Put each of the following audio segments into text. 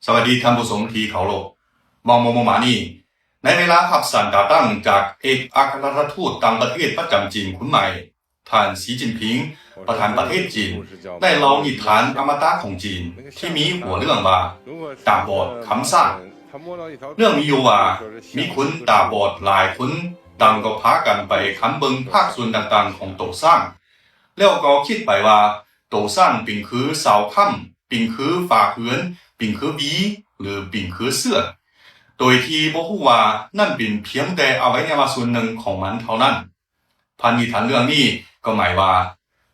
ສະຫວັດດີທ່ານຜູ້ຊົມທີ່ເຄົາລົບ. ເມື່ອບໍ່ດົນມານີ້, ໃນເວລາຮັບສານຕາຕັ້ງຈາກເອກອັກຄະລັດຖະທູດຕ່າງປະເທດປະຈຳຈີນຄົນໃໝ່, ທ່ານ ສີຈິ້ນຜິງ ປະທານປະເທດຈີນ ໄດ້ເລົ່ານິທານອະມະຕະຂອງຈີນ ທີ່ມີຫົວເລື່ອງວ່າ ຕາບອດຄຳສ້າງ. ເລື່ອງມີຢູ່ວ່າ ມີຄົນຕາບອດຫຼາຍຄົນ ຕ່າງກໍພາກັນໄປຄຳເບິ່ງພາກສ່ວນຕ່າງໆຂອງໂຕຊ້າງ ແລ້ວກໍຄິດໄປວ່າ ໂຕຊ້າງເປັນຄືເສົາຄ້ຳ, ເປັນຄືຝາເຮືອນ, ເປັນຄືຫວີ ຫຼື ເປັນຄືເຊືອກ, ໂດຍທີ່ບໍ່ຮູ້ວ່ານັ້ນເປັນພຽງແຕ່ອະໄວຍະວະສ່ວນໜຶ່ງຂອງມັນເທົ່ານັ້ນ. ຜ່ານນິທານເລື່ອງນີ້ກໍໝາຍວ່າ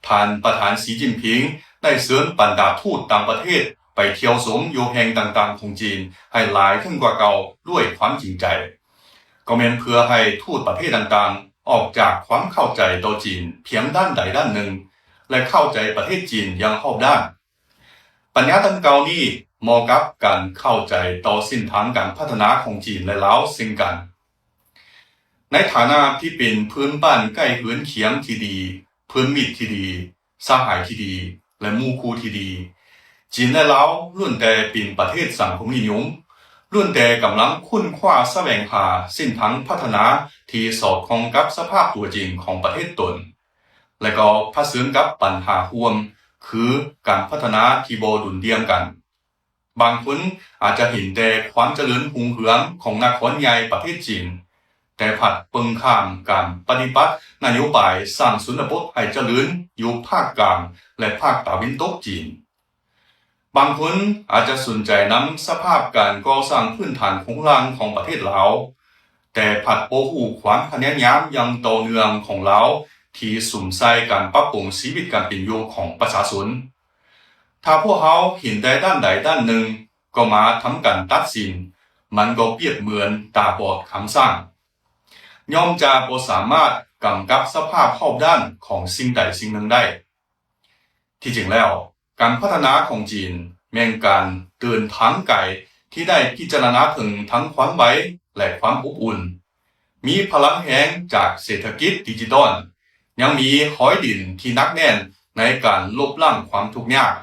ທ່ານປະທານ ສີຈິ້ນຜິງ ໄດ້ເຊີນບັນດາທູດຕ່າງປະເທດໄປທ່ຽວຊົມຢູ່ແຫ່ງຕ່າງໆຂອງຈີນໃຫ້ຫຼາຍຂຶ້ນກວ່າເກົ່າດ້ວຍຄວາມຈິງໃຈ, ກໍແມ່ນເພື່ອໃຫ້ທູດປະເທດຕ່າງໆ ອອກຈາກຄວາມເຂົ້າໃຈຕໍ່ຈີນພຽງດ້ານໃດດ້ານໜຶ່ງ ແລະ ເຂົ້າໃຈປະເທດຈີນຢ່າງຮອບດ້ານ. ປັນຍາດັ່ງກ່າວນີ້ເໝາະກັບການເຂົ້າໃຈຕໍ່ເສັ້ນທາງການພັດທະນາຂອງຈີນ ແລະ ລາວເຊັ່ນກັນ. ໃນຖານະທີ່ເປັນເພື່ອນບ້ານໃກ້ເຮືອນຄຽງທີ່ດີ, ເພື່ອນມິດທີ່ດີ, ສະຫາຍທີ່ດີ ແລະ ໝູ່ຄູ່ທີ່ດີ, ຈີນ ແລະ ລາວລ້ວນແຕ່ເປັນປະເທດສັງຄົມນິຍົມ, ລ້ວນແຕ່ກຳລັງຄົ້ນຄວ້າສະແຫວງຫາເສັ້ນທາງພັດທະນາທີ່ສອດຄ່ອງກັບສະພາບຕົວຈິງຂອງປະເທດຕົນ ແລະ ກໍຜະເຊີນກັບບັນຫາຮ່ວມ ຄືການພັດທະນາທີ່ບໍ່ດຸ່ນດ່ຽງກັນ. ບາງຄົນອາດຈະເຫັນແຕ່ຄວາມຈະເລີນຮຸ່ງເຮືອງຂອງນະຄອນໃຫຍ່ປະເທດຈີນ, ແຕ່ພັດເບິ່ງຂ້າມການປະຕິບັດນະໂຍບາຍສ້າງຊົນນະບົດໃຫ້ຈະເລີນຢູ່ພາກກາງ ແລະ ພາກຕາເວັນຕົກຈີນ. ບາງຄົນອາດຈະສົນໃຈນຳສະພາບການກໍ່ສ້າງພື້ນຖານໂຄງລ່າງຂອງປະເທດລາວ, ແຕ່ພັດບໍ່ຮູ້ຄວາມພະຍາຍາມຢ່າງຕໍ່ເນື່ອງຂອງລາວທີ່ສຸມໃສ່ການປັບປຸງຊີວິດການເປັນຢູ່ຂອງປະຊາຊົນ. ຖ້າພວກເຮົາເຫັນແຕ່ດ້ານໃດດ້ານໜຶ່ງ ກໍມາທຳການຕັດສິນ, ມັນກໍປຽບເໝືອນຕາບອດຄຳສ້າງ, ຍ່ອມຈະບໍ່ສາມາດກຳກັບສະພາບຮອບດ້ານຂອງສິ່ງໃດສິ່ງໜຶ່ງໄດ້. ທີ່ຈິງແລ້ວ, ການພັດທະນາຂອງຈີນແມ່ນການເດີນທາງໄກທີ່ໄດ້ພິຈາລະນາເຖິງທັງຄວາມໄວ ແລະ ຄວາມອົບອຸ່ນ, ມີພະລັງແຮງຈາກເສດຖະກິດດິຈິຕອນ, ຍັງມີຮອຍດິນທີ່ໜັກແໜ້ນໃນການລົບລ້າງຄວາມທຸກຍາກ.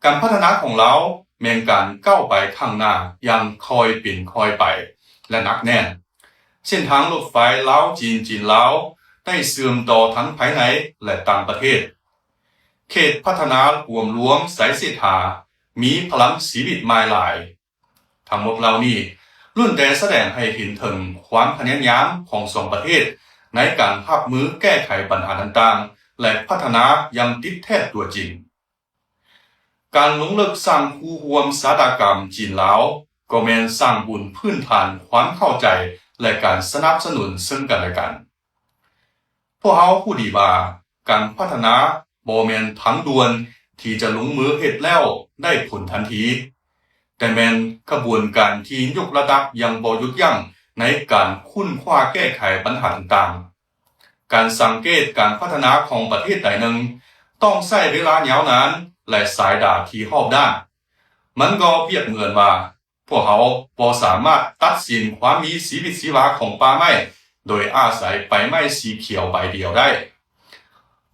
ການພັດທະນາຂອງລາວແມ່ນການກ້າວໄປຂ້າງໜ້າຢ່າງຄ່ອຍເປັນຄ່ອຍໄປ ແລະ ໜັກແໜ້ນ. ເສັ້ນທາງລົດໄຟລາວ-ຈີນ, ຈີນ-ລາວ ໄດ້ເຊື່ອມຕໍ່ທັງພາຍໃນ ແລະ ຕ່າງປະເທດ. ເຂດພັດທະນາກວມລວມໄຊເສດຖາ ມີພະລັງຊີວິດໃໝ່ຫຼາຍ. ທັງໝົດເຫຼົ່ານີ້ ລ້ວນແຕ່ສະແດງໃຫ້ເຫັນເຖິງຄວາມພະຍາຍາມຂອງສອງປະເທດໃນການຮັບມືແກ້ໄຂບັນຫາຕ່າງໆ ແລະ ພັດທະນາຢ່າງຕິດແທດຕົວຈິງ. ການລົງເລິກສ້າງຄູ່ຮ່ວມຊະຕາກຳຈີນ-ລາວ ກໍແມ່ນສ້າງບົນພື້ນຖານຄວາມເຂົ້າໃຈ ແລະ ການສະໜັບສະໜູນເຊິ່ງກັນແລະກັນ. ພວກເຮົາຮູ້ດີວ່າ ການພັດທະນາບໍ່ແມ່ນທາງດ່ວນທີ່ຈະລົງມືເຮັດແລ້ວໄດ້ຜົນທັນທີ, ແຕ່ແມ່ນຂະບວນການທີ່ຍົກລະດັບຢ່າງບໍ່ຢຸດຢັ້ງໃນການຄົ້ນຄວ້າແກ້ໄຂບັນຫາຕ່າງໆ. ການສັງເກດການພັດທະນາຂອງປະເທດໃດໜຶ່ງ ຕ້ອງໃຊ້ເວລາຍາວນານ ແລະ ສາຍຕາທີ່ຮອບດ້ານ. ມັນກໍປຽບເໝືອນວ່າ ພວກເຮົາບໍ່ສາມາດຕັດສິນຄວາມມີຊີວິດຊີວາຂອງປ່າໄມ້ໂດຍອາໄສໃບໄມ້ສີຂຽວໃບດຽວໄດ້,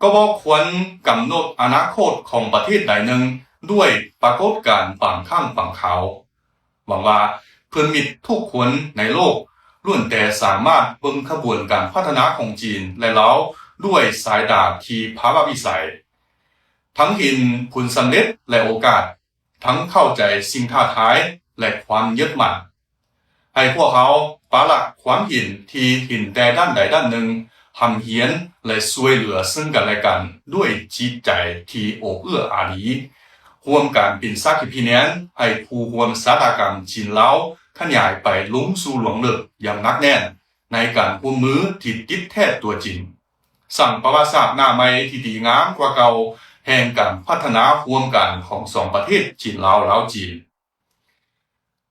ກໍບໍ່ຄວນກຳນົດອະນາຄົດຂອງປະເທດໃດໜຶ່ງດ້ວຍປາກົດການບາງຄັ້ງບາງຄາວ. ຫວັງວ່າເພື່ອນມິດທຸກຄົນໃນໂລກລ້ວນແຕ່ສາມາດເບິ່ງຂະບວນການພັດທະນາຂອງຈີນ ແລະ ລາວດ້ວຍສາຍຕາທີ່ພາວະວິໄສ, ທັງເຫັນຜົນສຳເລັດ ແລະ ໂອກາດ, ທັງເຂົ້າໃຈສິ່ງທ້າທາຍ ແລະ ຄວາມຍຶດໝັ້ນ. ໃຫ້ພວກເຮົາປະລະຄວາມເຫັນທີ່ເຫັນແຕ່ດ້ານໃດດ້ານໜຶ່ງ, ຮ່ຳຮຽນ ແລະ ຊ່ວຍເຫຼືອເຊິ່ງກັນແລະກັນດ້ວຍຈິດໃຈທີ່ໂອບເອື້ອອາຣີ, ຮ່ວມກັນເປັນສັກຂີພິຍານໃຫ້ຄູ່ຮ່ວມຊະຕາກຳຈີນ-ລາວຂະຫຍາຍໄປລົງສູ່ລວງເລິກຢ່າງໜັກແໜ້ນໃນການຮ່ວມມືທີ່ຕິດແທດຕົວຈິງ, ສ້າງປະຫວັດສາດໜ້າໃໝ່ທີ່ດີງາມກວ່າເກົ່າແຫ່ງການພັດທະນາຮ່ວມກັນຂອງສອງປະເທດຈີນ-ລາວ, ລາວ-ຈີນ.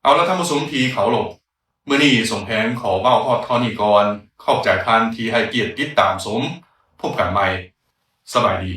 ເອົາລະທ່ານຜູ້ຊົມທີ່ເຄົາລົບ, ມື້ນີ້ສົມແພງຂໍເວົ້າຮອດເທົ່ານີ້ກ່ອນ. ຂອບໃຈທ່ານທີ່ໃຫ້ກຽດຕິດຕາມຊົມ. ພົບກັນໃໝ່. ສະບາຍດີ.